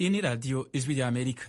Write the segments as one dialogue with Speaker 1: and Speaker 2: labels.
Speaker 1: Iyi ni radiyo Ijwi rya Amerika.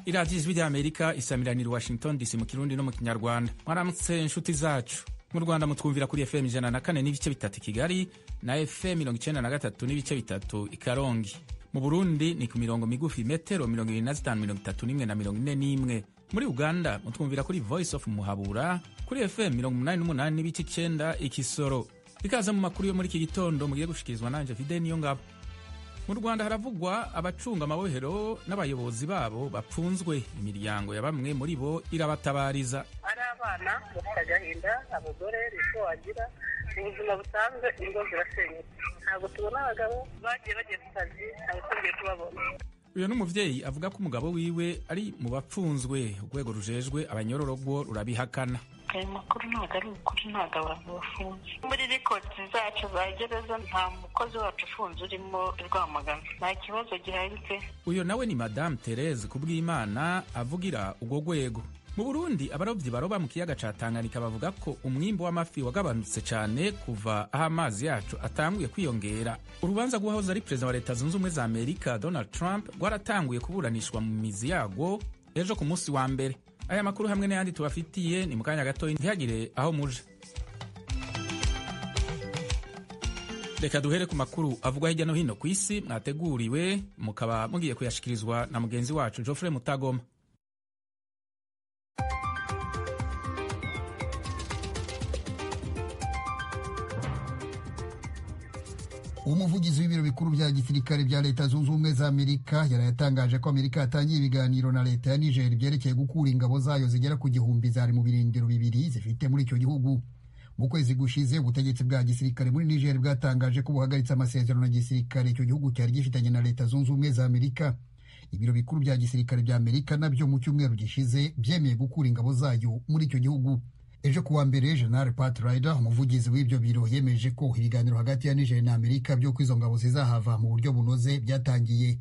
Speaker 1: Iradiyo Ijwi rya Amerika isamiranira Washington DC mu Kirundi no mu Kinyarwanda. Mwaramutse inshuti zacu. Mu Rwanda mutwumvira kuri FM 104.3 Kigali na FM 93.3 i Karongi. Mu Burundi ni ku mirongo migufi metero 25, 31 na 41. Muri Uganda mutwumvira kuri Voice of Muhabura kuri FM 88.9 Ikisoro. Ikaze mu makuru yo muri iki gitondo mugiye gushikirizwa nanje Fide niyo ngabo. Mu Rwanda haravugwa abacunga amabohero n'abayobozi babo bapfunzwe, imiryango ya bamwe muri bo irabatabariza.
Speaker 2: Ari abana bafite agahinda, abagore niko wagira ubuzima busanzwe, ingo zirasenyutse, ntabwo tubona abagabo bagiye bagiye ku kazi, ntabwo tugiye kubabona.
Speaker 1: Uyu ni umuvyeyi avuga ko umugabo wiwe ari mu bapfunzwe, urwego rujejwe abanyororo rwo rurabihakana.
Speaker 3: Ayo makuru ntabwo ari ukuri, ntabwo abantu bafunze. Muri records zacu za gereza nta mukozi wacu ufunze urimo Rwamagana, nta kibazo gihari pe.
Speaker 1: Uyo nawe ni Madame Therese Kubwimana avugira urwo rwego. Mu Burundi abarovyi baroba mu kiyaga ca Tanganyika bavuga ko umwimbu w'amafi wagabanutse cane kuva aho amazi yacu atanguye kwiyongera. Urubanza rw'uwahoze ari perezida wa Leta Zunze Ubumwe za Amerika Donald Trump rwaratanguye kuburanishwa mu mizi yarwo ejo ku munsi wa mbere. Aya makuru hamwe n'ayandi tubafitiye ni mu kanya gatoya, ntihagire aho muja. Reka duhere ku makuru avugwa hirya no hino ku isi mwateguriwe mukaba mugiye kuyashikirizwa na mugenzi wacu Geoffrey Mutagoma.
Speaker 4: Umuvugizi w'ibiro bikuru bya gisirikare bya Leta Zunze Ubumwe za Amerika yarayatangaje ko Amerika yatangiye ibiganiro na leta ya Niger byerekeye gukura ingabo zayo zigera ku 1000 zari mu birindiro bibiri zifite muri icyo gihugu. Mu kwezi gushize ubutegetsi bwa gisirikare muri Niger bwatangaje ko buhagaritse amasezerano ya gisirikare icyo gihugu cyari gifitanye na Leta Zunze Ubumwe za Amerika. Ibiro bikuru bya gisirikare bya Amerika nabyo mu cyumweru gishize byemeye gukura ingabo zayo muri icyo gihugu. Ejo kuwa mbere General Pat Ryder, umuvugizi w'ibyo biro, yemeje ko ibiganiro hagati ya Niger na Amerika by'uko izo ngabo zizahava mu buryo bunoze byatangiye.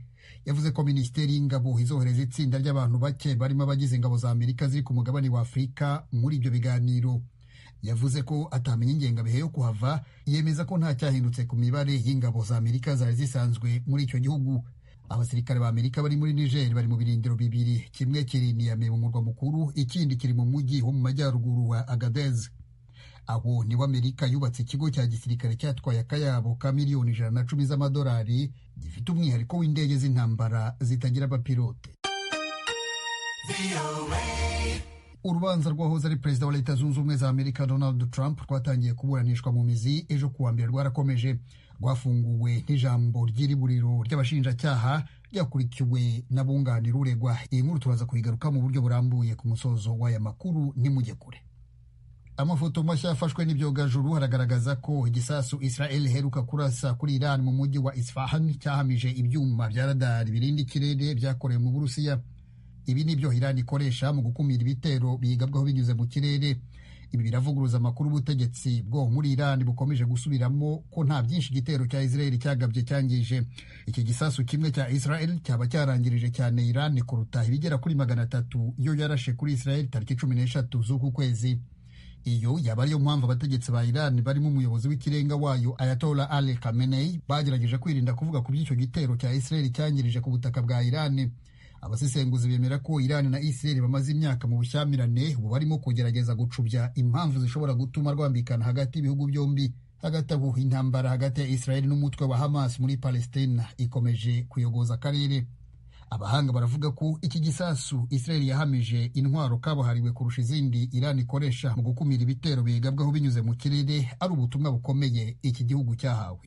Speaker 4: Yavuze ko Minisiteri y'Ingabo izohereza itsinda ry'abantu bake barimo abagize ingabo za Amerika ziri ku mugabane wa Afurika muri ibyo biganiro. Yavuze ko atamenya ingengabihe yo kuhava, yemeza ko nta cyahindutse ku mibare y'ingabo za Amerika zari zisanzwe muri icyo gihugu. Abasirikare ba Amerika bari muri Niger bari mu birindiro bibiri, kimwe kiri Niamey mu murwa mukuru, ikindi kiri mu mujyi wo mu majyaruguru wa Agadez. Aho niho Amerika yubatse ikigo cya gisirikare cyatwaye akayabo ka miliyoni 110 z'amadolari, gifite umwihariko w'indege z'intambara zitagira abapilote. Urubanza rw'uwahoze ari perezida wa Leta Zunze Ubumwe za Amerika Donald Trump rwatangiye kuburanishwa mu mizi ejo kuwa mbere rwarakomeje. Rwafunguwe n'ijambo ry'iriburiro ry'abashinjacyaha ryakurikiwe n'abunganira uregwa. Iyi nkuru turaza kuyigaruka mu buryo burambuye ku musozo w'aya makuru, nimujye kure. Amafoto mashya yafashwe n'ibyogajuru haragaragaza ko igisasu Israel iheruka kurasa kuri Iran mu mujyi wa Isfahan cyahamije ibyuma bya radari birinda ikirere byakorewe mu Burusiya. Ibi ni byo Iran ikoresha mu gukumira ibitero biyigabwaho binyuze mu kirere. Ibi biravuguruza amakuru ubutegetsi bwo muri Iran bukomeje gusubiramo ko nta byinshi igitero cya Israel cyagabye cyangije. Iki gisasu kimwe cya Israel cyaba cyarangirije cyane Iran kuruta ibigera kuri 300 iyo yarashe kuri Israel tariki 13 z'uku kwezi. Iyo yaba ariyo mpamvu abategetsi ba Iran barimo umuyobozi w'ikirenga wayo Ayatollah Ali Khamenei bagerageje kwirinda kuvuga ku by'icyo gitero cya Israel cyangirije ku butaka bwa Iran. Abasesenguzi bemera ko Iran na Israel bamaze imyaka mu bushyamirane, ubu barimo kugerageza gucubya impamvu zishobora gutuma rwambikana hagati y'ibihugu byombi. Hagati aho intambara hagati ya Israel n'umutwe wa Hamas muri Palestina ikomeje kuyogoza akarere. Abahanga baravuga ko iki gisasu Israel yahamije intwaro kabuhariwe kurusha izindi Iran ikoresha mu gukumira ibitero bigabwaho binyuze mu kirere ari ubutumwa bukomeye iki gihugu cyahawe.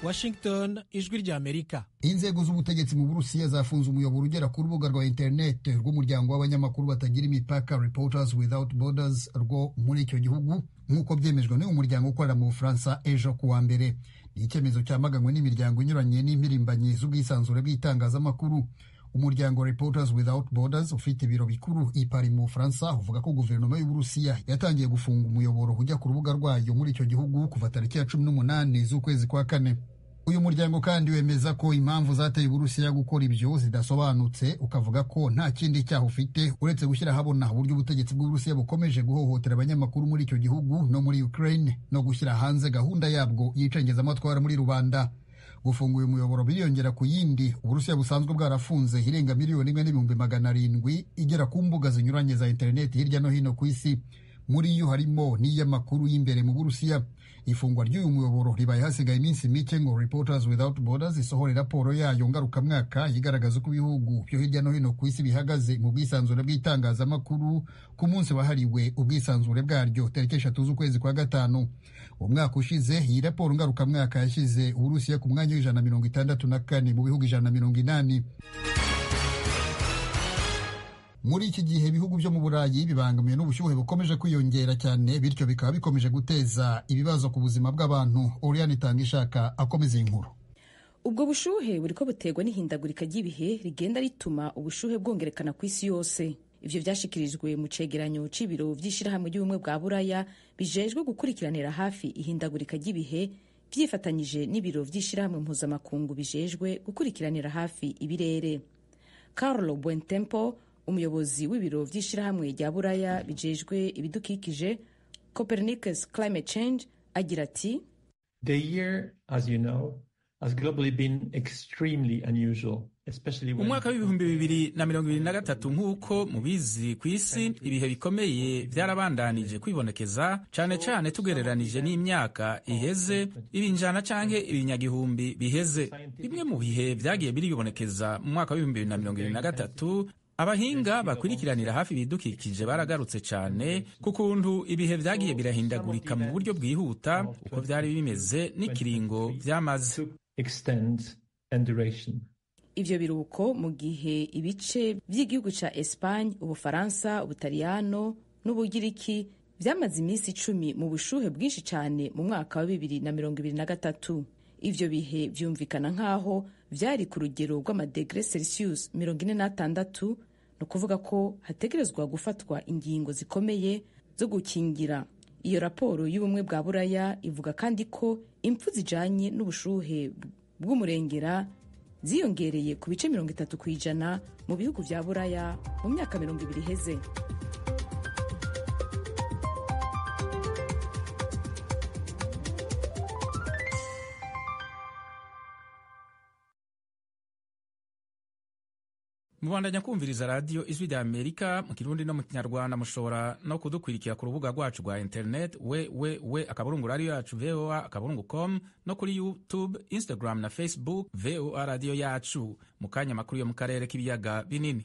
Speaker 5: Washington, Ijwi rya Amerika.
Speaker 4: Inzego z'ubutegetsi mu Burusiya zafunze umuyoboro ugera ku rubuga rwa internet rw'umuryango w'abanyamakuru batagira imipaka Reporters Without Borders rwo muri icyo gihugu, nk'uko byemejwe n'uyu muryango ukorera mu Bufaransa ejo kuwa mbere. Ni icyemezo cyamaganywe n'imiryango inyuranye n'impirimbanyi z'ubwisanzure bw'itangazamakuru. Umuryango Reporters Without Borders ufite ibiro bikuru i Paris mu Bufaransa uvuga ko guverinoma y'Uburusiya yatangiye gufunga umuyoboro ujya ku rubuga rwayo muri icyo gihugu kuva tariki ya 18 z'ukwezi kwa kane. Uyu muryango kandi wemeza ko impamvu zateye Uburusiya gukora ibyo zidasobanutse, ukavuga ko nta kindi cyaha ufite uretse gushyira ahabona uburyo ubutegetsi bw'Uburusiya bukomeje guhohotera abanyamakuru muri icyo gihugu no muri Ukraine, no gushyira hanze gahunda yabwo y'icengezamatwara muri rubanda. Gufunga uyu muyoboro biriyongera ku yindi Uburusiya busanzwe bwarafunze irenga 1,700,000 igera ku mbuga zinyuranye za interineti hirya no hino ku isi. Muri yo harimo n'iy'amakuru y'imbere mu Burusiya. Ifungwa ry'uyu muyoboro ribaye hasigaye iminsi mike ngo Reporters Without Borders isohore raporo yayo ngarukamwaka igaragaza uko ibihugu byo hirya no hino ku isi bihagaze mu bwisanzure bw'itangazamakuru ku munsi wahariwe ubwisanzure bwaryo tariki 3 z'ukwezi kwa 5. Umwaka ushize iyi raporo ngarukamwaka yashyize Uburusiya ku mwanya w'164 mu bihugu 180. Muri iki gihe ibihugu byo mu Burayi bibangamiwe n'ubushyuhe bukomeje kwiyongera cyane, bityo bikaba bikomeje guteza ibibazo ku buzima bw'abantu. Oriane Itangishaka akomeza inkuru.
Speaker 6: Ubwo bushuhe buriko buterwa n'ihindagurika ry'ibihe rigenda rituma ubushuhe bwongerekana ku isi yose. Ivyo vyashikirijwe mu cegeranyo c'ibiro vy'ishirahamwe ry'ubumwe bwa Buraya bijejwe gukurikiranira hafi ihindagurika ry'ibihe, vyifatanyije n'ibiro vy'ishirahamwe mpuzamakungu bijejwe gukurikiranira hafi ibirere. Carlo Buentempo, umuyobozi w'ibiro vy'ishirahamwe rya Buraya bijejwe ibidukikije Copernicus Climate Change, agira ati:
Speaker 7: The year, as you know, has globally been extremely unusual.
Speaker 1: Umwaka w'2023 nk'uko mubizi ku isi ibihe bikomeye byarabandanije kwibonekeza, cane cane tugereranije n'imyaka iheze, ibinjana canke ibinyagihumbi biheze. Bimwe mu bihe vyagiye biribonekeza mu mwaka w'2023, abahinga bakurikiranira hafi ibidukikije baragarutse cyane ku kuntu ibihe vyagiye birahindagurika mu buryo bwihuta, uko vyari bimeze n'ikiringo vyamaze.
Speaker 6: Ivyo biruko mu gihe ibice vy'igihugu ca Espagne, Ubufaransa, Ubutaliyano n'Ubugiriki vyamaze iminsi 10 mu bushuhe bwinshi cyane mu mwaka wa 2023. Ivyo bihe vyumvikana nk'aho vyari ku rugero rw'amadegre Celsius 46, ni ukuvuga ko hategerezwa gufatwa ingingo zikomeye zo gukingira. Iyo raporo y'ubumwe bwa Buraya ivuga kandi ko impfu zijanye n'ubushuhe bw'umurengera ziyongereye ku bice 30% mu bihugu vya Buraya mu myaka 20 iheze.
Speaker 1: Mubandanya kumviriza radiyo Ijwi rya Amerika mu Kirundi no mu Kinyarwanda. Mushobora no kudukwirikira ku rubuga rwacu rwa internet www akaburungu radiyo yacu voa akaburungu com, no kuri YouTube, Instagram na Facebook VOA radiyo yacu. Mu kanya makuru yo mu karere k'ibiyaga binini.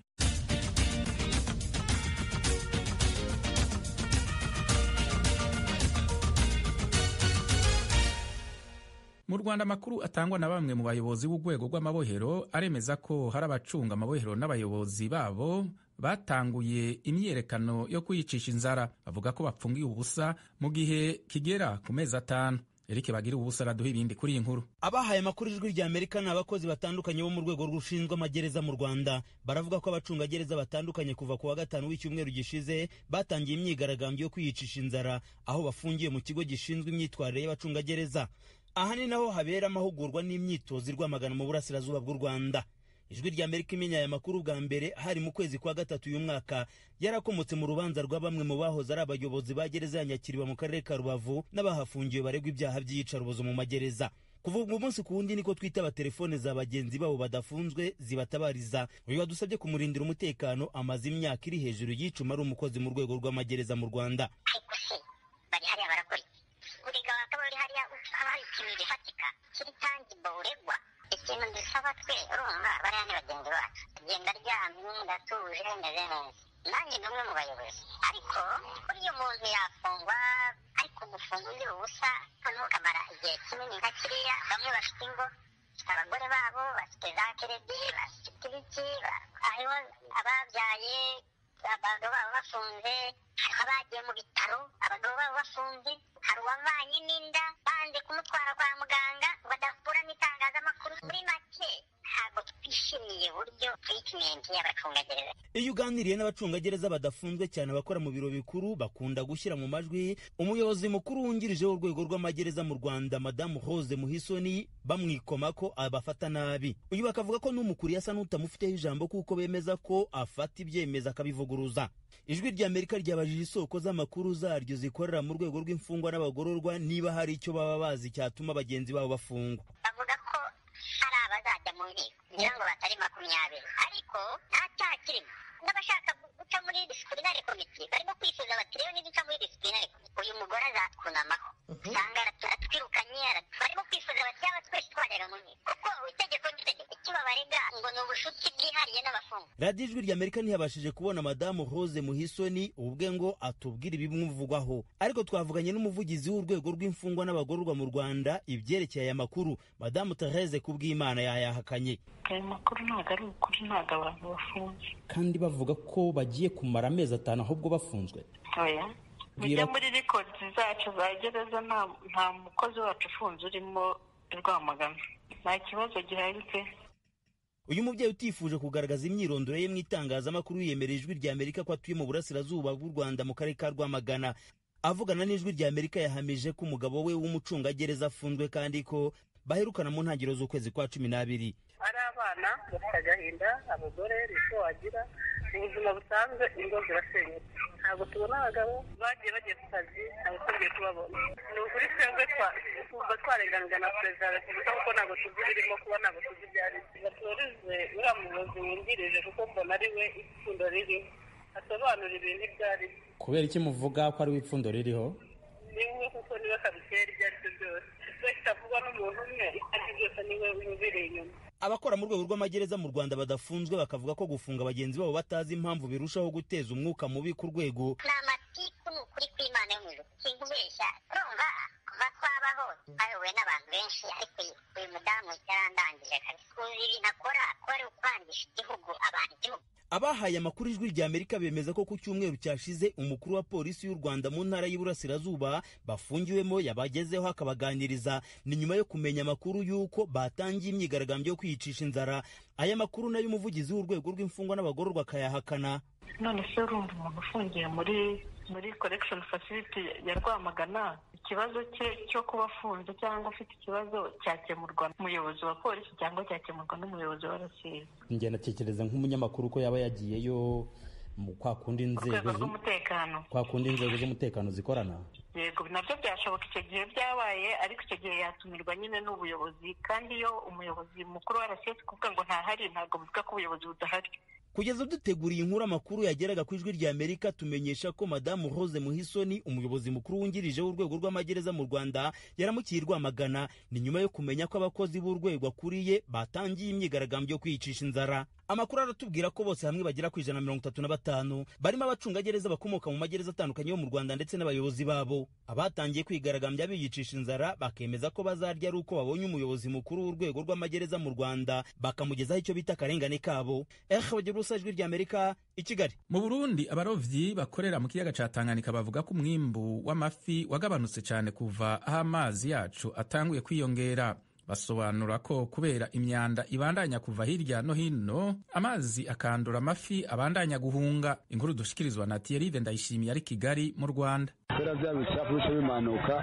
Speaker 1: Mu Rwanda amakuru atangwa na bamwe mu bayobozi b'urwego rw'amabohero aremeza ko hari abacunga amabohero n'abayobozi babo batanguye imyiyerekano yo kwiyicisha inzara, bavuga ko bapfungiye ubusa mu gihe kigera ku mezi 5. Eric Bagira ubusa araduha ibindi kuri iyi nkuru.
Speaker 8: Abahaye amakuru Ijwi rya Amerika ni abakozi batandukanye bo mu rwego rushinzwe amagereza mu Rwanda. Baravuga ko abacungagereza batandukanye kuva ku wa 5 w'icyumweru gishize batangiye imyigaragambyo yo kwiyicisha inzara aho bafungiye mu kigo gishinzwe imyitwarire y'abacungagereza. Aha ni naho habera amahugurwa n'imyitozo i Rwamagana mu burasirazuba bw'u Rwanda. Ijwi rya Amerika imenya aya makuru bwa mbere hari mu kwezi kwa 3 uyu mwaka, yarakomotse mu rubanza rwa bamwe mu bahoze ari abayobozi ba gereza ya Nyakiriba mu karere ka Rubavu n'abahafungiwe baregwa ibyaha by'iyicarubozo mu magereza. Kuva ubwo umunsi ku wundi niko twitaba telefone za bagenzi babo badafunzwe zibatabariza. Uyu wadusabye kumurindira umutekano amaze imyaka iri hejuru y'icuma ari umukozi mu rwego rw'amagereza mu Rwanda.
Speaker 9: Ikintu dusaba twe urumva bariya ni bagenzi bacu, agenda aryamye ndatuje meze neza, nanjye ni umwe mu bayobozi, ariko uriya muntu yafungwa, ariko gufunga undi ubusa noneho ukamara igihe kinini nka kiriya. Bamwe bafite ingo, bafite abagore babo, bafite za keredi, bafite ibiki, hariho ababyaye abagabo babo bafunze, hariho abagiye mu bitaro abagabo babo bafunze, hari uwavanye n'inda banze kumutwara kwa muganga ngo adahura n'itangazamakuru. Muri make ntabwo twishimiye uburyo uburyo treatment y'abacungagereza.
Speaker 8: Iyo uganiriye n'abacungagereza badafunzwe cyane abakora mu biro bikuru, bakunda gushyira mu majwi umuyobozi mukuru wungirije w'urwego rw'amagereza mu Rwanda, Madamu Rose Muhisoni, bamwikoma ko abafata nabi. Uyu bakavuga ko n'umukuriye asa n'utamufiteho ijambo, kuko bemeza ko afata ibyemezo akabivuguruza. Ijwi ry'Amerika ryabajije isoko z'amakuru zaryo zikorera mu rwego rw'imfungwa n'abagororwa niba hari icyo baba bazi cyatuma bagenzi babo bafungwa.
Speaker 9: Bavuga ko hari abazajya mu nkiko ngira ngo batari 20, ariko nta cyaha kirimo. N'abashaka guca muri disciplinary committee barimo kwifuza bati rero niduca muri disciplinary committee uyu mugore azatwunamaho, usanga aratwirukanye. Barimo kwifuza bati yaba twese twajyaga mu nkiko, kuko itegeko n'itegeko icyo babarega ngo ni ubushuti bwihariye n'abafungwa.
Speaker 8: Radiyo Ijwi ry'Amerika ntiyabashije kubona Madamu Rose Muhisoni ubwe ngo atubwire ibimuvugwaho, ariko twavuganye n'umuvugizi w'urwego rw'imfungwa n'abagororwa mu Rwanda ibyerekeye aya makuru, Madamu Therese Kubwimana yayahakanye.
Speaker 3: Ayo makuru ntabwo ari ukuri, ntabwo abantu bafunze
Speaker 8: kandi bavuga ko bagiye kumara amezi 5 ahubwo bafunzwe.
Speaker 3: Oya, mujye muri records zacu za gereza, nta mukozi wacu ufunze urimo Rwamagana, nta kibazo gihari pe.
Speaker 8: Uyu mubyeyi utifuje kugaragaza imyirondoro ye mu itangazamakuru yiyemerera Ijwi ry'Amerika ko atuye mu burasirazuba bw'u Rwanda mu karere ka Rwamagana. Avugana n'Ijwi ry'Amerika yahamije ko umugabo we w'umucungagereza afunzwe kandi ko baherukana mu ntangiriro z'ukwezi kwa 12.
Speaker 2: Ari abana bafite agahinda, abagore nicyo wagira mu buzima busanzwe, ingo zirasenyutse, ntabwo tubona abagabo bagiye bagiye ku kazi, ntabwo tugiye kubabona. Ni ukuri twebwe twumva twarenganijwe na perezida wa repubulika, kuko ntabwo tuzi ibirimo kuba, ntabwo tuzi ibyo ari byo. Batoreze uriya muyobozi wungirije, kuko mbona ari we ipfundo ririho, asobanura ibintu ibyo ari byo.
Speaker 1: Kubera iki muvuga ko ari we ipfundo ririho?
Speaker 2: Ni we, kuko niwe kabitera ibyo ari byo byose. Ibyo kitavugwa n'umuntu umwe, ibyo ari byo byose niwe ubibereye inyuma.
Speaker 8: Abakora mu rwego rw'amagereza mu Rwanda badafunzwe bakavuga ko gufunga bagenzi babo batazi impamvu birushaho guteza umwuka mubi ku rwego.
Speaker 9: Ni amatiku, ni ukuri kw'Imana yo mu ijuru, sinkubeshya. Urumva kuva twabaho twayobowe n'abantu benshi, ariko uyu mudamu yarandangije kabisa. Uzi ibintu akora ko ari ukwangisha igihugu, abantu igihugu.
Speaker 8: Abahaye amakuru Ijwi ry'Amerika bemeza ko ku cyumweru cyashize umukuru wa polisi y'u Rwanda mu ntara y'Iburasirazuba bafungiwemo yabagezeho akabaganiriza. Ni nyuma yo kumenya amakuru y'uko batangiye imyigaragambyo yo kwiyicisha inzara. Aya makuru nayo umuvugizi w'urwego rw'imfungwa n'abagororwa akayahakana.
Speaker 3: None se urumva umuntu ufungiye muri correction facility ya Rwamagana, ikibazo cye cyo kuba afunze cyangwa ufite ikibazo cyakemurwa n'umuyobozi wa polisi cyangwa cyakemurwa n'umuyobozi wa RCS?
Speaker 8: Njye natekereza nk'umunyamakuru ko yaba yagiyeyo mu kwa kundi inzego
Speaker 3: z'umutekano,
Speaker 8: kwa kundi inzego z'umutekano zikorana.
Speaker 3: Yego, nabyo byashoboka icyo gihe byabaye, ariko icyo gihe yatumirwa nyine n'ubuyobozi, kandi iyo umuyobozi mukuru wa RCS kuvuga ngo ntahari, ntabwo bivuga ko ubuyobozi budahari.
Speaker 8: Kugeza duteguriye inkuru amakuru yageraga ku Ijwi ry'Amerika tumenyesha ko Madamu Rose Muhisoni, umuyobozi mukuru wungirije w'urwego rw'amagereza mu Rwanda, yaramukiye Rwamagana. Ni nyuma yo kumenya ko abakozi b'urwego akuriye batangiye imyigaragambyo yo kwiyicisha inzara. Amakuru aratubwira ko bose hamwe bagera ku 135 barimo abacungagereza bakomoka mu magereza atandukanye yo mu Rwanda ndetse n'abayobozi babo. Abatangiye kwigaragambya biyicisha inzara bakemeza ko bazarya ari uko babonye umuyobozi mukuru w'urwego rw'amagereza mu Rwanda, bakamugezaho icyo bita akarengane kabo. Ijwi ry'Amerika i Kigali.
Speaker 1: Mu Burundi abarovyi bakorera mu kiyaga ca Tanganyika bavuga ko umwimbu w'amafi wagabanutse cyane kuva aho amazi yacu atanguye kwiyongera. Basobanura ko kubera imyanda ibandanya kuva hirya no hino, amazi akandura amafi abandanya guhunga. Inkuru dushikirizwa na Thierry Ndayishimiye ari Kigali mu Rwanda.
Speaker 10: Kubera bya bicafu bica bimanuka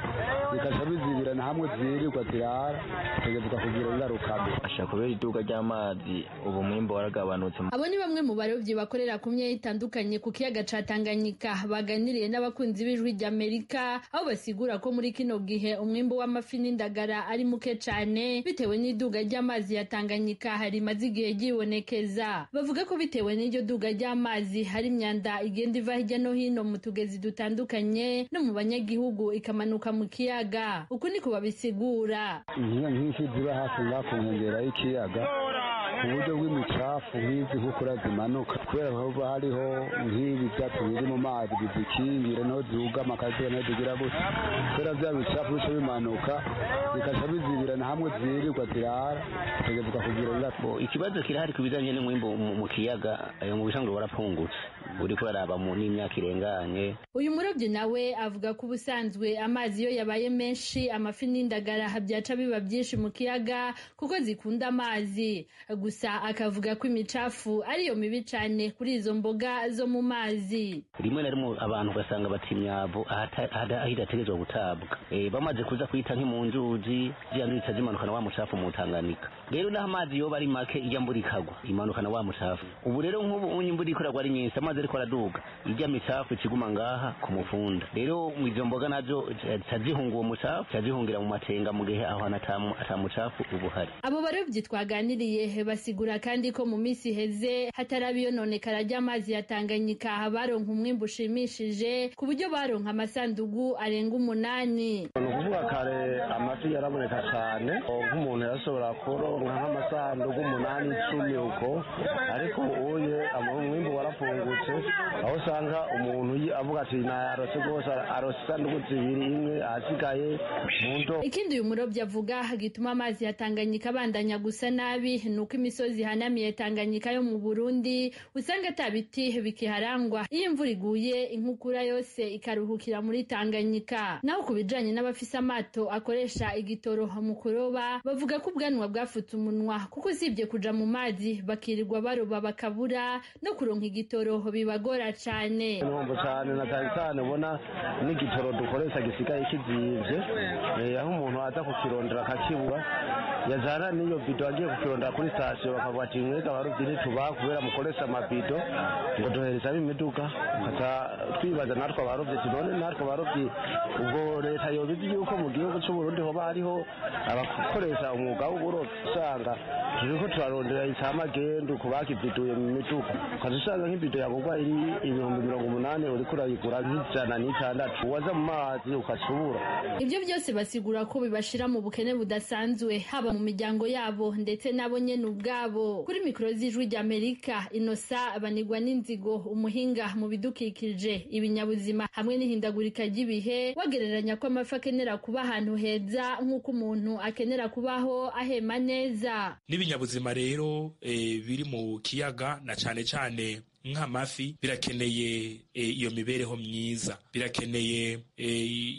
Speaker 10: bikaca bizibirana hamwe zirirwa zirara kugeza kugira ingaruka mbi.
Speaker 11: Asha kubera iduka ry'amazi ubu mwimbo waragabanutse.
Speaker 12: Abo ni bamwe mu barovyi bakorera ku myanya itandukanye ku kiyaga ca Tanganyika baganiriye n'abakunzi b'Ijwi ry'Amerika, aho basigura ko muri kino gihe umwimbo w'amafi n'indagara ari muke cane bitewe n'iduga ry'amazi ya Tanganyika harimaze igihe ryibonekeza. Bavuga ko bitewe n'iryo duga ry'amazi hari imyanda igenda iva hirya no hino mu tugezi dutandukanye no mu banyagihugu ikamanuka mu kiyaga. Uku niko babisigura.
Speaker 10: Nk'ifi ziba hafi ngaho ku nkengera y'ikiyaga, ku buryo bw'imicafu nk'izi nk'ukura zimanuka Kubera hoba hariho nk'ibi byatsi biri mu mazi bizikingira, niho zugama akazuba, niho zigira gutya. Kubera bya bicafu bica bimanuka bikaca bizibirana hamwe zirirwa zirara, bitegerezwa kugira ingaruka.
Speaker 11: Ikibazo kirahari ku bijanye n'umwimbu mu kiyaga, mu bisanzwe warapfungutse uriko uraraba mu n'imyaka irenganye.
Speaker 12: Uyu murobyi nawe avuga ko ubusanzwe amazi iyo yabaye menshi, amafi n'indagara byaca biba byinshi mu kiyaga kuko zikunda amazi. Gusa akavuga ko imicafu ariyo mibi cane kuri izo mboga zo mu mazi.
Speaker 11: Rimwe na rimwe abantu ugasanga bata imyavu aho idategerezwa gutabwa. Bamaze kuza kuyita nki mu nzuzi, ziriya nzuzi zica zimanukana wa mucafu mu Tanganyika. Rero naho amazi yoba ari make, ijya mvura ikagwa imanukana wa mucafu. Ubu rero nk'ubu imvura iriko iragwa ari nyinshi, amazi ariko araduga, ijya micafu ikiguma ngaha ku mufunda. Rero izo mboga nazo zica zihunga uwo mucafu, zica zihungira mu matenga mu gihe aho hantu ata mucafu uba uhari.
Speaker 12: Abo barovyi twaganiriye basigura kandi ko mu minsi iheze hataraba iyononekara ry'amazi ya Tanganyika, baronka umwimbu ushimishije ku buryo baronka amasandugu arenga 8.
Speaker 13: Ni ukuvuga kare amafi yaraboneka cyane, nk'umuntu yashobora kuronka nk'amasandugu 8, 10 uko, ariko uye umwimbu warapfungutse, aho usanga umuntu avuga ati nayarose rwose, arose isandugu 2, imwe ahasigaye mu ndo.
Speaker 12: Ikindi uyu murovyi avuga gituma amazi ya Tanganyika abandanya gusa nabi nuko imisozi ihanamiye Tanganyika yo mu Burundi usanga ata biti bikiharangwa. Iyo imvura iguye, inkukura yose ikaruhukira muri Tanganyika. Naho ku bijanye n'abafise amato akoresha igitoro mu kuroba, bavuga ko ubwanwa bwafutse umunwa, kuko usibye kuja mu mazi bakirirwa baroba bakabura no kuronka igitoro bibagora cane.
Speaker 13: Ibihombo cane, na cane cane ubona n'igitoro dukoresha gisigaye kizimvye, aho umuntu aza kukirondera akakibura, yajana n'iyo bido agiye kukirondera kuri sitasiyo bakavuga ati mwega abarovyi ntitubaha kubera mukoresha amabido, ngo duhereza ab'imiduga. Tukaca twibaza natwe abarovyi ati none natwe abarovyi ubwo leta yoba izi yuko mu gihugu c'Uburundi hoba hariho abakoresha umwuga w'uburovyi? Usanga turiko turarondera icamagendu ku bakividuye mu miduga, ukaca usanga nk'ibido yagurwa iri 80,000, uriko urayigura nk'106, uwaza mu mazi ukacubura.
Speaker 12: Ivyo byose basigura ko bibashira mu bukene budasanzwe, haba mu miryango yabo ndetse nabo nyene ubwabo. Kuri mikoro z'Ijwi ry'Amerika, Inosa Banigwa n'Inzigo, umuhinga mu bidukikije, ibinyabuzima hamwe n'ihindagurika ry'ibihe, wagereranya ko amafi akenera kuba ahantu heza nk'uko umuntu akenera kubaho ahema neza.
Speaker 14: N'ibinyabuzima rero biri mu kiyaga na cane cane nk'amafi birakeneye iyo mibereho myiza, birakeneye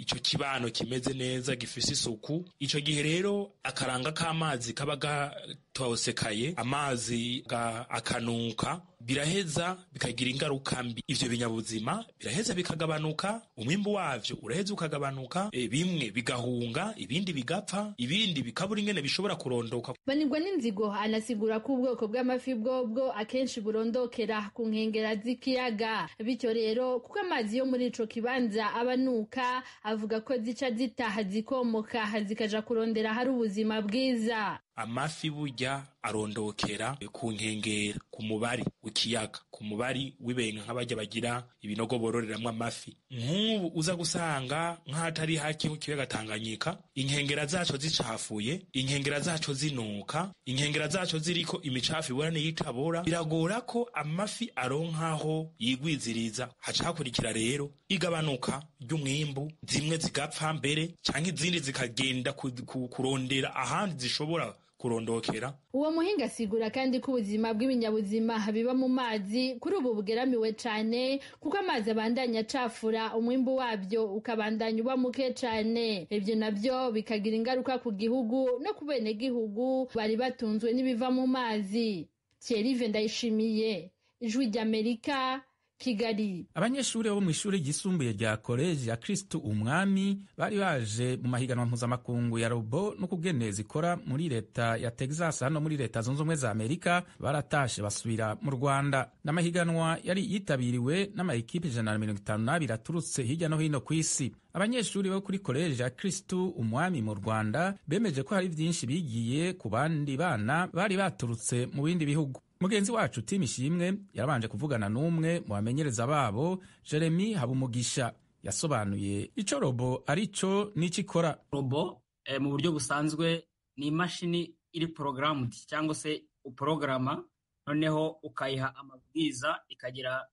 Speaker 14: ico kibano kimeze neza gifise isuku. Ico gihe rero akaranga k'amazi kaba gatosekaye, amazi akanuka, biraheza bikagira ingaruka mbi. Ivyo binyabuzima biraheza bikagabanuka, umwimbu wavyo uraheza ukagabanuka, bimwe bigahunga, ibindi bigapfa, ibindi bikabura ingene bishobora kurondoka.
Speaker 12: Banigwa n'Inzigo anasigura ko ubwoko bw'amafi bwobwo akenshi burondokera ku nkengera z'ikiyaga, bityo rero kuko amazi yo muri ico kibanza abanuka, avuga ko zica zitaha zikomoka zikaja kurondera hari ubuzima bwiza.
Speaker 14: Amafi burya arondokera ku nkengera, ku mubari w'ikiyaga, ku mubari w'ibenga, nk'abajya bagira ibinogo bororeramwo amafi. Nk'ubu uza gusanga nk'ahatari hake nk'ikiyaga Tanganyika, inkengera zaco zicafuye, inkengera zaco zinuka, inkengera zaco ziriko imicafu ibora n'iyitabora, biragora ko amafi aronkaho yigwiziriza. Haca hakurikira rero igabanuka ry'umwimbu, zimwe zigapfa mbere canke izindi zikagenda kurondera ahandi zishobora kurondokera.
Speaker 12: Uwo muhinga asigura kandi ko ubuzima bw'ibinyabuzima biba mu mazi kuri ubu bugeramiwe cane, kuko amazi abandanya acafura, umwimbu wabyo ukabandanya uba muke cane. Ivyo navyo bikagira ingaruka ku gihugu no ku benegihugu bari batunzwe n'ibiva mu mazi. Thierry Ndayishimiye, Ijwi ry'Amerika, Kigali.
Speaker 1: Abanyeshuri bo mu ishuri ryisumbuye rya Koleji ya Kristu Umwami bari baje mu mahiganwa mpuzamakungu ya robo n'ukugene zikora muri leta ya Texas hano muri Leta Zunze Ubumwe za Amerika baratashe basubira mu Rwanda. N'amahiganwa yari yitabiriwe n'amayikipe 152 aturutse hirya no hino ku isi. Abanyeshuri bo kuri Koleji ya Kristu Umwami mu Rwanda bemeje ko hari byinshi bigiye ku bandi bana bari baturutse mu bindi bihugu. Mugenzi wacu Tim Ishimwe yarabanje kuvugana n'umwe mu bamenyereza babo, Jeremy Habumugisha, yasobanuye ico robo ari cyo n'icyo ikora.
Speaker 15: Robo mu buryo busanzwe ni imashini iri programmed cyangwa se uporograma Noneho ukayiha amabwiriza, ikagira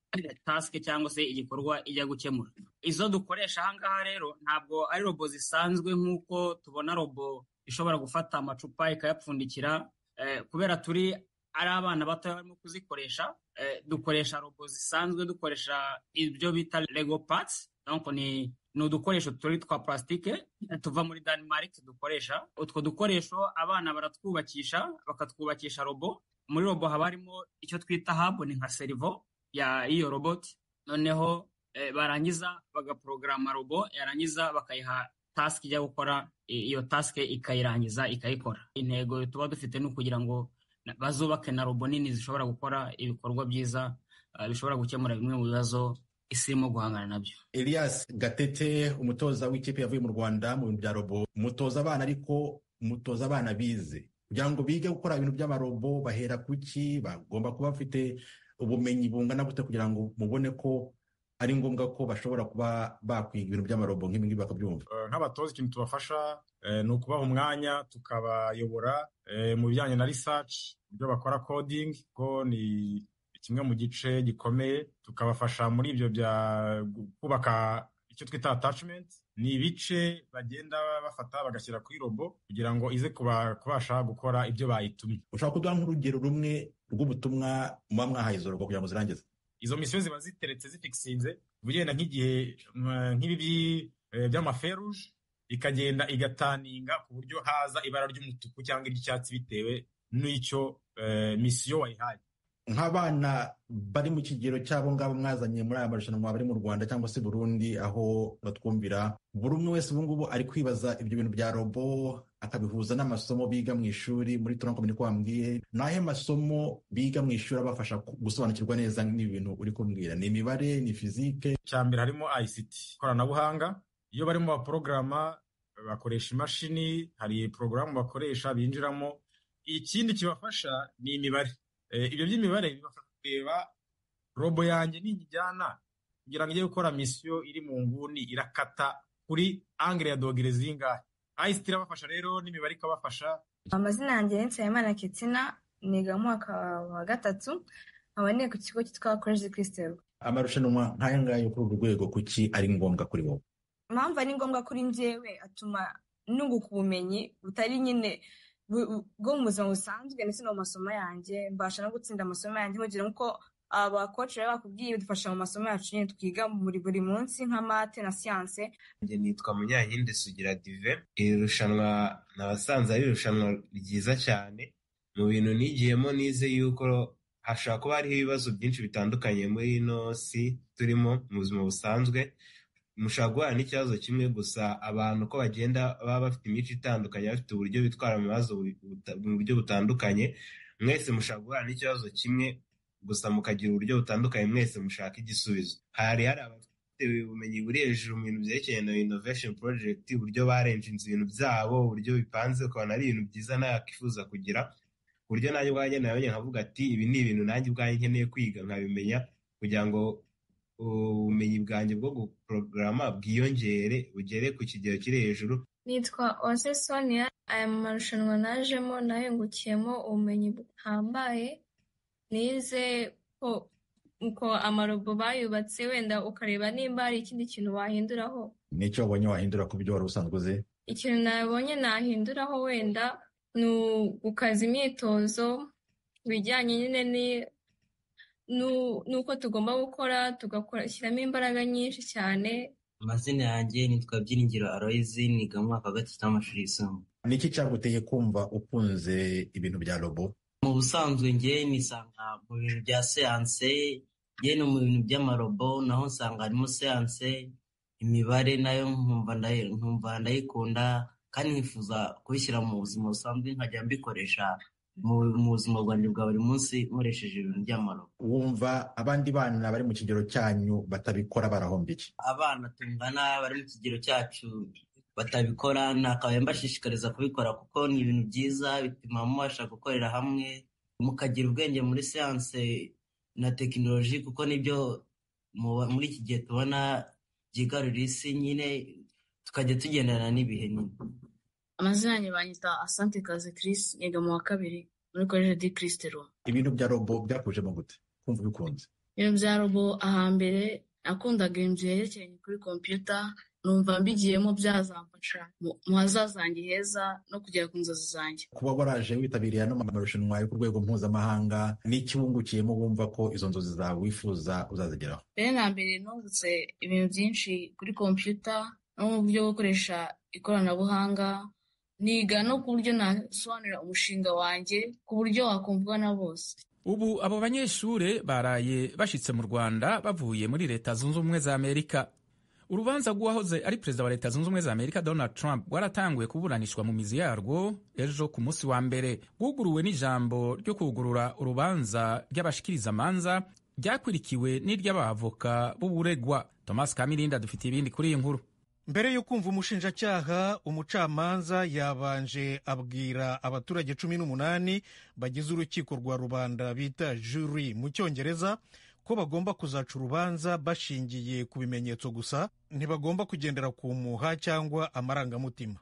Speaker 15: task cyangwa se igikorwa ijya gukemura. Izo dukoresha ahangaha rero ntabwo ari robo zisanzwe nk'uko tubona robo ishobora gufata amacupa ikayapfundikira. Kubera turi ari abana bato barimo kuzikoresha, dukoresha robo zisanzwe, dukoresha ibyo bita Lego parts. Donc ni udukoresho turi twa plastique tuva muri Denmark. Dukoresha utwo dukoresho, abana baratwubakisha, bakatwubakisha robo. Muri robo haba harimo icyo twita hub, ni nka cerveau ya iyo robot. Noneho barangiza bagaporogaramu robo, yarangiza bakayiha task ijya gukora, iyo task ikayirangiza, ikayikora. Intego tuba dufite ni ukugira ngo bazubake na robo nini zishobora gukora ibikorwa byiza, bishobora gukemura bimwe mu bibazo isi irimo guhangana nabyo.
Speaker 16: Elias Gatete, umutoza w'ikipe yavuye mu Rwanda mu bintu bya robo, mutoza abana, ariko mutoza abana bize. Kugira ngo bige gukora ibintu by'amarobo bahera kuki? Bagomba kuba bafite ubumenyi bungana gute kugira ngo mubone ko ari ngombwa ko bashobora kuba bakwiga ibintu by'amarobo nk'ibi ngibi bakabyumva?
Speaker 17: Nk'abatoza, ikintu tubafasha ni ukubaha umwanya, tukabayobora mu bijyanye na research, uburyo bakora coding, ko ni kimwe mu gice gikomeye. Tukabafasha muri ibyo bya kubaka icyo twita attachment, ni ibice bagenda bafata bagashyira kuri robo kugira ngo ize kubasha gukora ibyo bayitumye.
Speaker 16: Ushobora kuduha nk'urugero rumwe rw'ubutumwa muba mwahaye izo robo kugira ngo zirangize?
Speaker 17: Izo misiyo ziba ziteretse, zifikisinze, ugenda nk'igihe nk'ibi by'amaferuje, ikagenda igataninga ku buryo haza ibara ry'umutuku cyangwa iry'icyatsi bitewe n'icyo misiyo wayihaye.
Speaker 16: Nk'abana bari mu kigero cy'abo ngabo mwazanye muri aya marushanwa, bari mu Rwanda cyangwa se Burundi aho batwumvira, buri umwe wese ubu ngubu ari kwibaza ibyo bintu bya robo akabihuza n'amasomo biga mu ishuri muri tronc commun. Ko wambwiye, ni ayahe masomo biga mu ishuri abafasha gusobanukirwa neza n'ibi bintu uri kumbwira? Ni imibare, ni fizike?
Speaker 17: Icya mbere harimo ICT, ikoranabuhanga. Iyo barimo baporogaramu bakoresha imashini, hari porogaramu bakoresha binjiramo. Ikindi kibafasha ni imibare. Ibyo by'imibare bibafasha kureba robo yanjye nijyana kugira ngo ijye gukora misiyo iri mu nguni, irakata kuri angle ya dogere zingahe. ICT irabafasha rero, n'imibare ikabafasha.
Speaker 18: Amazina yanjye ni Nsabimana Ketina, niga mu mwaka wa gatatu, nkaba niga ku kigo cyitwa Collège Christ Roi.
Speaker 16: Amarushanwa nk'aya ngaya kuri uru rwego, kuki ari ngombwa kuri wowe?
Speaker 18: Impamvu ari ngombwa kuri njyewe, atuma nunguka ubumenyi butari nyine bwo mu buzima busanzwe ndetse no mu masomo yanjye, mbasha no gutsinda amasomo yanjye nkugira nk'uko abakoci baba bakubwiye, bidufasha mu masomo yacu nyine twiga muri buri munsi nka math na siyanse.
Speaker 19: Njye nitwa Munyankindi Sugira Dive. Iri rushanwa nabasanze ari irushanwa ryiza cyane. Mu bintu nigiyemo, nize yuko hashobora kuba hariho ibibazo byinshi bitandukanye muri ino si turimo mu buzima busanzwe. Mushobora guhura n'ikibazo kimwe gusa, abantu uko bagenda baba bafite imico itandukanye, bafite uburyo bitwara mu bibazo mu buryo butandukanye. Mwese mushobora guhura n'ikibazo kimwe gusa, mukagira uburyo butandukanye mwese mushaka igisubizo. Hari abafite ubumenyi buri hejuru mu bintu byerekeye na innovation project, uburyo barenjinze ibintu byabo, uburyo bipanze, ukabona ari ibintu byiza nawe akifuza kugira, ku buryo nanjye ubwanjye nabonye nkavuga ati ibi ni ibintu nanjye ubwanjye nkeneye kwiga nkabimenya kugira ngo ubumenyi bwanjye bwo guporogaramu bwiyongere, bugere ku kigero kiri hejuru.
Speaker 20: Nitwa Uwase Sonia. Aya marushanwa najemo nayungukiyemo ubumenyi buhambaye. Nize ko uko amarobo bayubatse, wenda ukareba nimba hari ikindi kintu wahinduraho.
Speaker 16: N'icyo wabonye wahindura ku byo wari usanzwe uzi?
Speaker 20: Ikintu nabonye nahinduraho wenda ni ugukaza imyitozo bijyanye nyine n'uko tugomba gukora, tugashyiramo imbaraga nyinshi cyane.
Speaker 21: Amazina yanjye nitwa Byiringiro Aloyizi, niga mu mwaka wa gatatu w'amashuri yisumbuye.
Speaker 16: Ni iki cyaguteye kumva ukunze ibintu bya robo?
Speaker 21: Mu busanzwe njye nisanga mu bintu bya siyanse, njye no mu bintu by'amarobo naho nsanga harimo siyanse, imibare nayo nkumva ndayikunda, kandi nkifuza kubishyira mu buzima busanzwe nkajya mbikoresha mu buzima bwanjye bwa buri munsi nkoresheje ibintu by'amarobo.
Speaker 16: Wumva abandi bana bari mu kigero cyanyu batabikora barahomba iki?
Speaker 21: Abana tungana bari mu kigero cyacu batabikora, nakabaye mbashishikariza kubikora kuko ni ibintu byiza bituma mubasha gukorera hamwe, mukagira ubwenge muri siyanse na tekinoloji, kuko nibyo muri iki gihe tubona byigarurira isi nyine, tukajya tugendana n'ibihe nyine.
Speaker 22: Amazina yanjye banyita Asante Kaze Chris, niga mu wa kabiri
Speaker 5: muri Collège du Christ Roi.
Speaker 16: Ibintu bya robo byakujemo gute kumva ubikunze?
Speaker 5: Ibintu bya robo, ahambere nakundaga ibintu byerekeranye kuri kompiyuta, numva mbigiyemo byazamfasha mu hazaza hanjye heza no kugera ku nzozi zanjye.
Speaker 16: Kuba waraje witabiriye ano marushanwa yo ku rwego mpuzamahanga, n'iki wungukiyemo wumva ko izo nzozi zawe wifuza uzazigeraho?
Speaker 5: Mbere na mbere nungutse ibintu byinshi kuri kompiyuta no mu buryo bwo gukoresha ikoranabuhanga, niga no ku buryo nasobanurira umushinga wanjye ku buryo wakumvwa na bose.
Speaker 1: Ubu abo banyeshure baraye bashitse mu Rwanda bavuye muri Leta Zunze Ubumwe za Amerika. Urubanza rw'uwahoze ari perezida wa Leta Zunze Ubumwe za Amerika Donald Trump rwaratanguye kuburanishwa mu mizi yarwo ejo ku munsi wa mbere, rwuguruwe n'ijambo ryo kugurura urubanza ry'abashikirizamanza ryakwirikiwe n'iry'abavoka b'uburegwa. Thomas Kamirinda dufitiye ibindi kuri iyi nkuru.
Speaker 22: Mbere yo kumva umushinjacyaha, umucamanza yabanje abwira abaturage 18 bagize urukiko rwa rubanda bita jury mu Cyongereza ko bagomba kuzaca urubanza bashingiye ku bimenyetso gusa, ntibagomba kugendera ku muha cyangwa amarangamutima.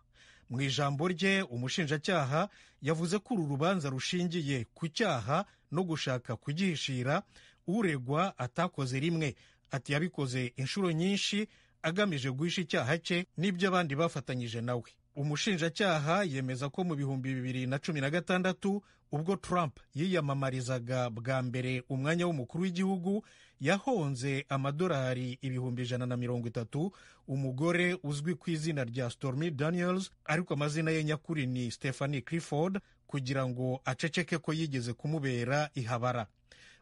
Speaker 22: Mu ijambo rye, umushinjacyaha yavuze ko uru rubanza rushingiye ku cyaha no gushaka kugihishira uregwa atakoze rimwe. Ati yabikoze inshuro nyinshi agamije guhisha icyaha cye n'ibyo abandi bafatanyije nawe. Umushinjacyaha yemeza ko mu 2016, ubwo Trump yiyamamarizaga bwa mbere umwanya w'umukuru w'igihugu, yahonze amadolari 130,000 umugore uzwi ku izina rya Stormy Daniels, ariko amazina ye nyakuri ni Stephanie Clifford, kugira ngo aceceke ko yigeze kumubera ihabara.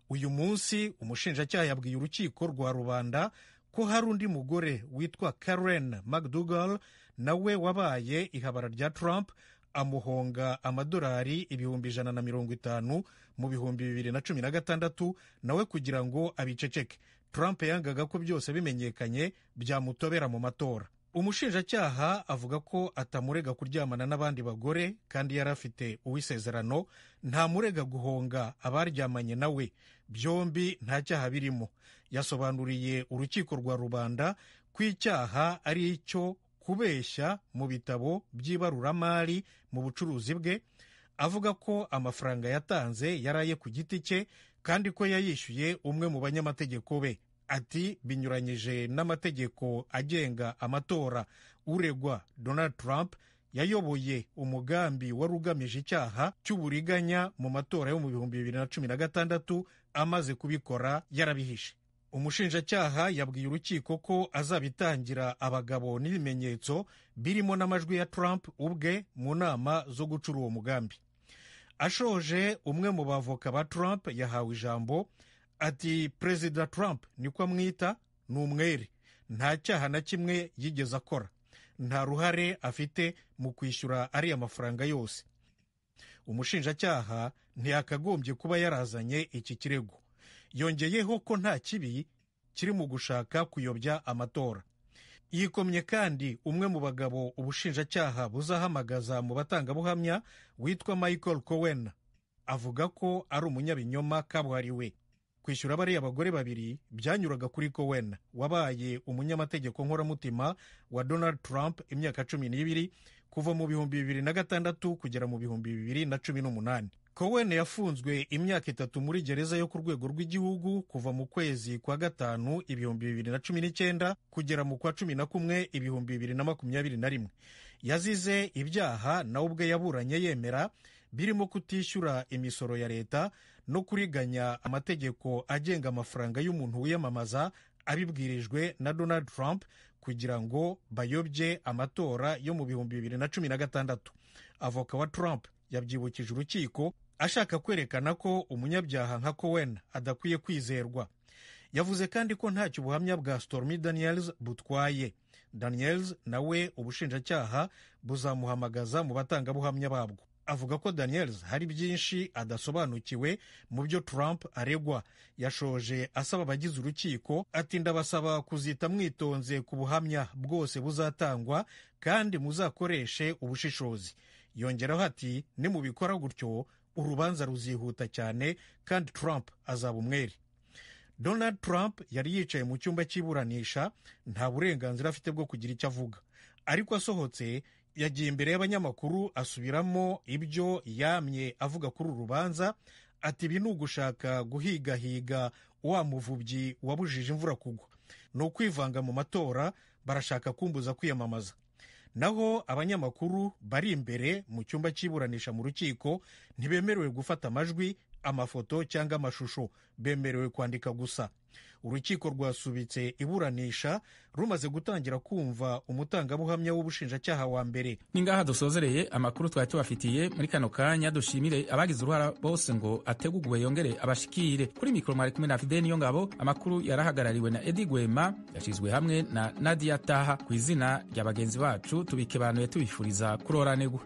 Speaker 22: Uyu munsi umushinjacyaha yabwiye urukiko rwa rubanda ko hari undi mugore witwa Karen McDougal nawe wabaye ihabara rya Trump, amuhonga amadolari 150,000 mu 2016 nawe kugira ngo abiceceke. Trump yangaga ko byose bimenyekanye byamutobera mu matora. Umushinjacyaha avuga ko atamurega kuryamana n'abandi bagore kandi yari afite uwisezerano, ntamurega guhonga abaryamanye nawe, byombi nta cyaha birimo. Yasobanuriye urukiko rwa rubanda ko icyaha ari icyo kubeshya mu bitabo by'ibaruramari mu bucuruzi bwe, avuga ko amafaranga yatanze yaraye ku giti cye kandi ko yayishyuye umwe mu banyamategeko be. Ati binyuranyije n'amategeko agenga amatora, uregwa Donald Trump yayoboye umugambi wari ugamije icyaha cy'uburiganya mu matora yo mu 2016, amaze kubikora yarabihishe. Umushinjacyaha yabwiye urukiko ko azabitangira abagabo n'ibimenyetso birimo n'amajwi ya Trump ubwe mu nama zo gucura uwo mugambi. Ashoje, umwe mu bavoka ba Trump yahawe ijambo, ati Perezida Trump, niko amwita, ni umwere, nta cyaha na kimwe yigeze akora, nta ruhare afite mu kwishyura ariya mafaranga yose. Umushinjacyaha ntiyakagombye kuba yarazanye iki kirego. Yongeyeho ko nta kibi kiri mu gushaka kuyobya amatora. Yikomye kandi umwe mu bagabo ubushinjacyaha buzahamagaza mu batangabuhamya witwa Michael Cohen, avuga ko ari umunyabinyoma kabuhariwe. Kwishyura bariya abagore babiri byanyuraga kuri Cohen wabaye umunyamategeko nkoramutima wa Donald Trump imyaka 12, kuva mu 2006 kugera mu 2018. Cohen yafunzwe imyaka 3 muri gereza yo ku rwego rw'igihugu kuva mu kwezi kwa 5 2019 kugera mu kwa 11 2021. Yazize ibyaha nawe ubwe yaburanye yemera, birimo kutishyura imisoro ya leta no kuriganya amategeko agenga amafaranga y'umuntu wiyamamaza, abibwirijwe na Donald Trump kugira ngo bayobye amatora yo mu 2016. Avoka wa Trump yabyibukije urukiko ashaka kwerekana ko umunyabyaha nka Cohen adakwiye kwizerwa. Yavuze kandi ko ntacyo ubuhamya bwa Stormy Daniels butwaye. Daniels nawe ubushinjacyaha buzamuhamagaza mu batangabuhamya babwo. Avuga ko Daniels hari byinshi adasobanukiwe mu byo Trump aregwa. Yashoje asaba abagize urukiko ati ndabasaba kuzita mwitonze ku buhamya bwose buzatangwa kandi muzakoreshe ubushishozi. Yongeraho ati nimubikora gutyo urubanza ruzihuta cyane kandi Trump azaba umwere. Donald Trump yari yicaye mu cyumba cy'iburanisha, nta burenganzira afite bwo kugira icyo avuga, ariko asohotse Yagiye imbere y'abanyamakuru asubiramo ibyo yamye avuga kuri uru rubanza, ati ibi ni ugushaka guhigahiga wa muvubyi wabujije imvura kugwa, ni ukwivanga mu matora, barashaka kumbuza kwiyamamaza. Naho abanyamakuru bari imbere mu cyumba cy'iburanisha mu rukiko ntibemerewe gufata amajwi, amafoto cyangwa amashusho, bemerewe kwandika gusa. Urukiko rwasubitse iburanisha rumaze gutangira kumva umutangabuhamya w'ubushinjacyaha wa mbere.
Speaker 1: Ni ngaha dusozereye amakuru twari tubafitiye muri kano kanya. Dushimire abagize uruhara bose ngo ategugwe yongere abashikire. Kuri mikoro mwari kumwe na Fide Niyo Ngabo. Amakuru yarahagarariwe na Edi Gwema, yashyizwe hamwe na Nadia Taha. Ku izina rya bagenzi bacu tubikebanuye tubifuriza kuroranirwa.